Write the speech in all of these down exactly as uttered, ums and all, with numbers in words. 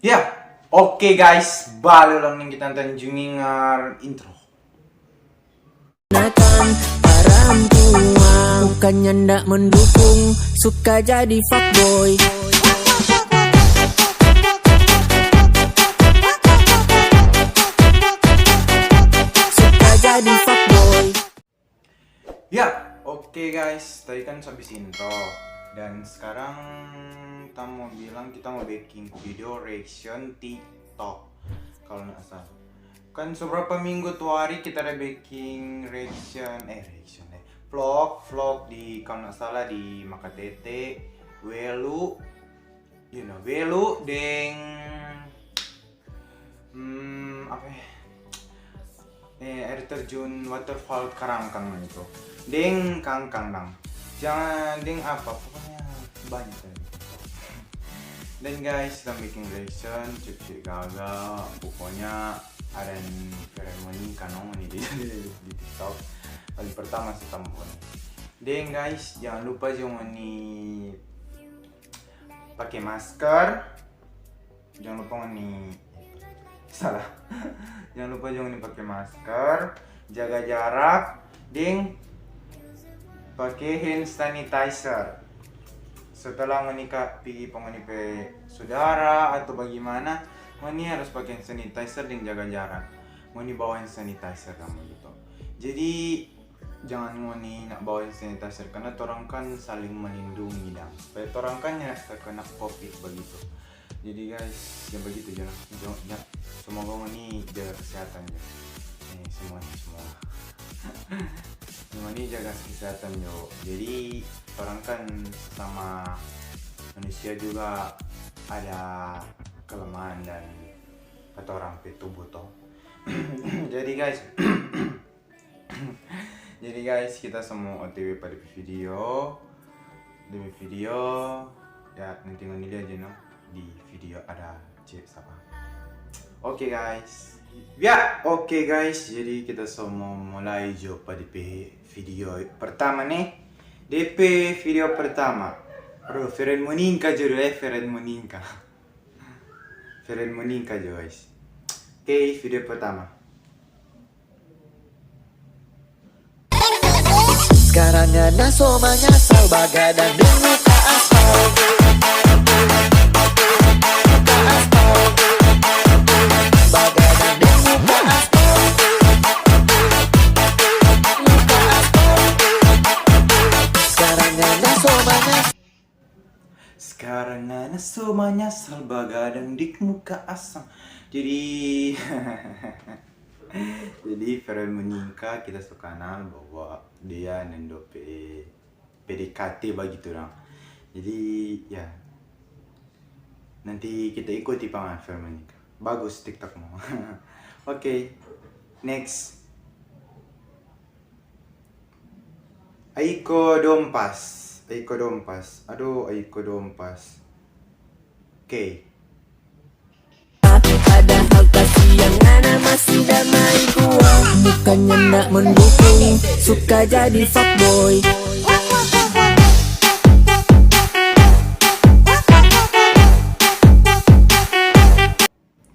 Ya, oke guys, bale ulang deng kita nonton Jungingar intro. Nakan parampuang, bukannya ndak mendukung, suka jadi fuckboy. Suka jadi fuckboy. Ya, oke guys, tadi kan habis intro. Dan sekarang kita mau bilang kita mau bikin video reaction TikTok. Kalau nggak salah. Kan seberapa minggu tu hari kita ada bikin reaction, eh reaction eh. Vlog, vlog di kalau nggak salah di Makatete, Welu, you know, Welu deng hmm, apa ya? Eh, air terjun waterfall Karangkang itu. Deng kangkang dang. Jangan deng apa, pokoknya banyak deh. Dan guys, kita bikin reaction, cek-cek gaga. Pokoknya ada yang ceremony kanong ini di, di, di TikTok. Kali pertama sih tampon. Deng guys, jangan lupa juga nih pakai masker. Jangan lupa ngoni salah. Jangan lupa juga ngoni pakai masker, jaga jarak, deng pakai hand sanitizer. Setelah ngoni ka pigi pa ngoni pe sudara atau bagimana, ngoni harus pakai hand sanitizer deng jaga jarak. Ngoni bawa hand sanitizer kamu gitu. Jadi jangan ngoni nak bawa hand sanitizer karena torang kan saling melindungi dang supaya torang kan nyanda terkena covid begitu. Jadi guys, ya begitu ja lah. Jo, ya, semoga ngoni jaga kesehatan jo. Eh, semuanya semua. Ngoni jaga kesehatan jo. Jadi orang kan sesama manusia juga ada kelemahan dan kata orang pe tubuh toh. Jadi guys, jadi guys, kita semua O T W pada video. Demi video, ya nanti ngoni lihat aja no di video ada cek siapa. Oke guys. Ya, oke guys. Jadi kita semua mulai jo pa depe video pertama nih. Depe video pertama. Aduh, Feren Moningka jo deh, Feren Moningka. Feren Moningka jo guys. Oke, video pertama. Skarang ngana so manyasal bagadang deng muka aspal. Muka aspal. Bagadang deng muka aspal. Muka aspal. Skarang ngana so manyasal. Skarang ngana so manyasal bagadang di muka asang. Jadi, jadi Feren Moningka kita so kanal bahwa dia nendo pe P D K T bagitu dang. Jadi ya nanti kita ikuti pangan Feren Moningka. Bagus TikTokmu. Oke, next. Aiko Dompas, Aiko Dompas. Aduh, Aiko Dompas. Oke. Padahal kasiang ngana masih damai gua. Bukannya ndak mendukung, suka jadi fuckboy.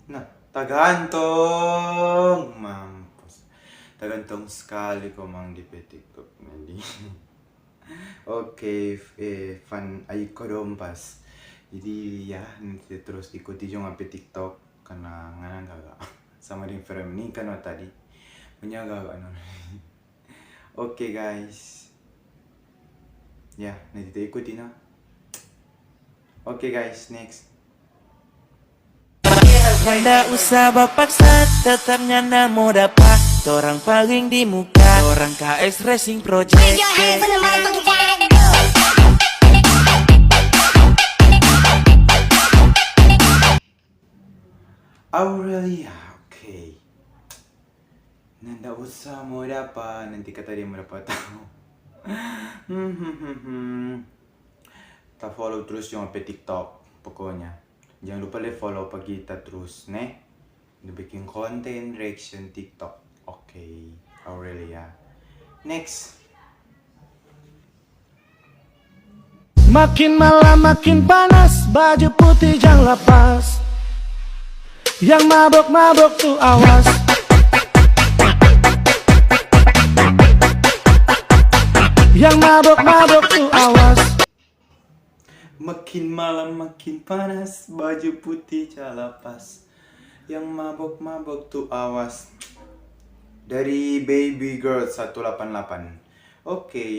Nah, tagantong, mampus. Tagantong skali komang di pe TikTok, Meli. Oke, f-, eh, fan Aiko Dompas. Jadi ya, nanti terus ikuti jo ngana pe TikTok, karna ngana gaga. Sama deng Feren Moningka no tadi. Punya gaga no. Oke, guys. Ya, nanti ta ikuti no. Oke, guys, next. Nyanda usah bapaksa, tetap nyanda mo dapa. Torang paling di muka, torang K S Racing Project. Put your hands in the motherfucking air. Aurelia, oke. Nanda usah mo dapa, nanti kata dia mo dapa tau. Hmm, hmm, hmm, hmm. Ta follow terus jo pe TikTok, pokoknya. Jangan lupa le follow pa kita terus, ne. Dia bikin konten reaction TikTok. Oke, Aurelia. Next. Makin malam makin panas, baju putih jang lapas. Yang mabok-mabok tu awas. Yang mabok-mabok tu awas. Makin malam makin panas, baju putih cala pas. Yang mabok-mabok tu awas. Dari Baby Girl satu delapan delapan. Oke,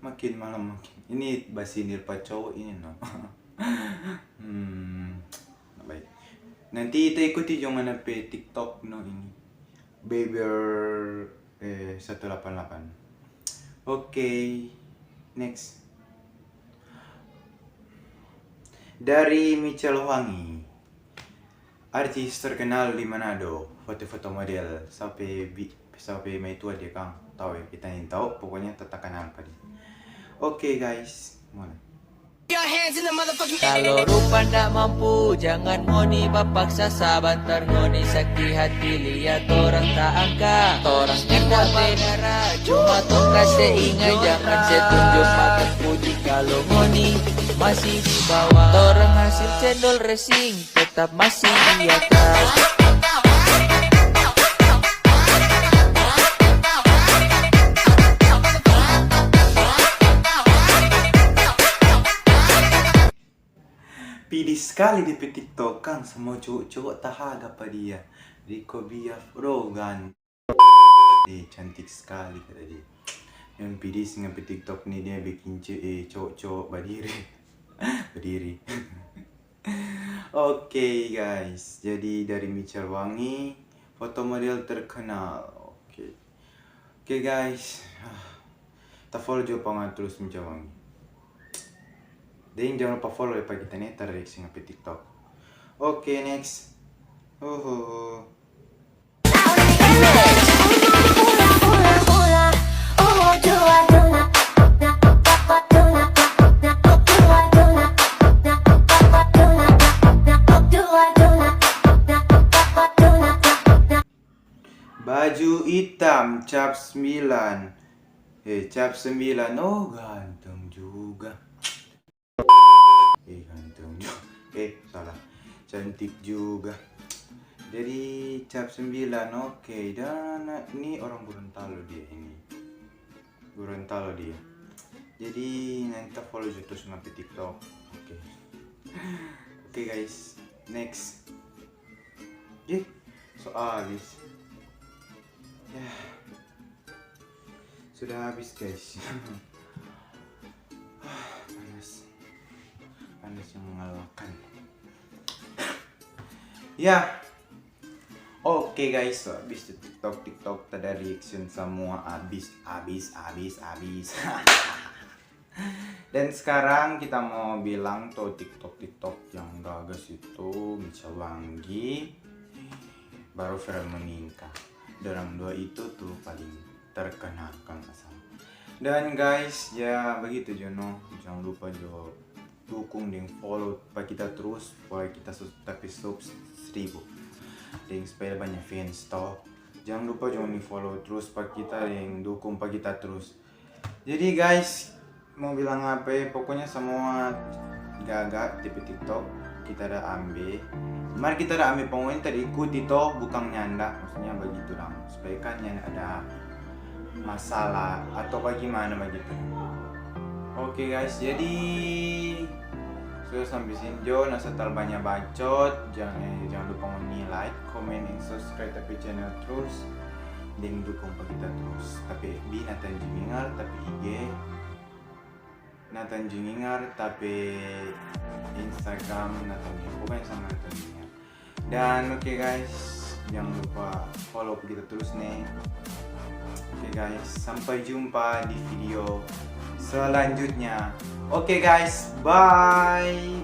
makin malam makin. Ini basindir pa cowok ini, no. Hmm, baik. Nanti kita ikuti jo ngana pe TikTok, no, ini. Baby, eh, satu delapan delapan. Oke, next. Dari Michelle Wangi. Artis terkenal di Manado, foto-foto model, sampe bi-, sampe mai tua dia kang. Tau ya, kita nintau, pokoknya tata kenal pa dia. Oke, guys, mulai. Your hands in the motherfucking air. Kalo rupa nda mampu, jangan ngoni bapaksa, sabantar ngoni sakit hati, lia torang ta angka. Torang nyanda pe dara, cuma tong kase inga, jangan se tunjuk makan puji. Kalo ngoni masih di bawah, torang hasil cendol racing. Tetap masih di atas. Pidi skali depe TikTok, kang, samua cowok-cowok tahaga pa dia. Rico Biaf, bro, ganteng. Eh, cantik skali kata dia. Yang pidi singa pe TikTok ni dia bikin ce-, eh, cowok-cowok badiri. Badiri. Oke, guys, jadi dari Michelle Wangi, foto model terkenal. Oke. Oke, guys. Ah, ta follow jo pa ngana trus Michelle Wangi. Deng jangan lupa follow ya pa kita nih, tarik singa pe TikTok. Oke, next. Uhuhu. Baju itam, cap sembilan. Eh, cap sembilan. Oh, ganteng juga. Eh, ganteng juga. Eh, salah. Cantik juga. Jadi, cap sembilan, oke. Dan ni orang Gorontalo dia ini. Gorontalo dia. Jadi, nanti ta follow jo tu ngana pe TikTok. Oke. Oke, guys. Next. Eh, so abis. Ya. Sudah habis, guys. Panas. Panas yang mengalahkan. Ya. Oke, guys, so habis tu TikTok, TikTok, tada reaction samua abis, abis, abis, abis. Dan sekarang kita mau bilang to TikTok-TikTok yang gagas itu, Michelle Wangi, baru Veronica. Dorang dua itu tu paling terkenal kalo nggak salah. Dan guys, ya begitu jo no, jangan lupa jo dukung deng follow pa kita trus, supaya kita sus-, tapi subs seribu. Deng supaya banya fans to. Jangan lupa jo ni follow trus pa kita deng dukung pa kita trus. Jadi guys, mau bilang apa ya, pokoknya samua gaga depe TikTok kita da ambe. Mar kita da ambe, pokoknya ta da ikuti to, bukang nyanda, maksudnya bagitu dang. Supaya kan nyanda ada masalah atau bagimana bagitu. Oke guys, jadi sudah sampai sini jo, nda sa talalu banya bacot. Jangan, eh, jangan lupa ngoni like, comment, and subscribe tapi channel trus. Deng dukung pa kita trus. Tapi F B Nathan Jingingar, tapi I G Nathan Jingingar, tapi Instagram Nathan Jingingar. Pokoknya sama Nathan Jingingar. Dan oke guys, jangan lupa follow kita terus nih. Oke guys, sampai jumpa di video selanjutnya. Oke guys, bye.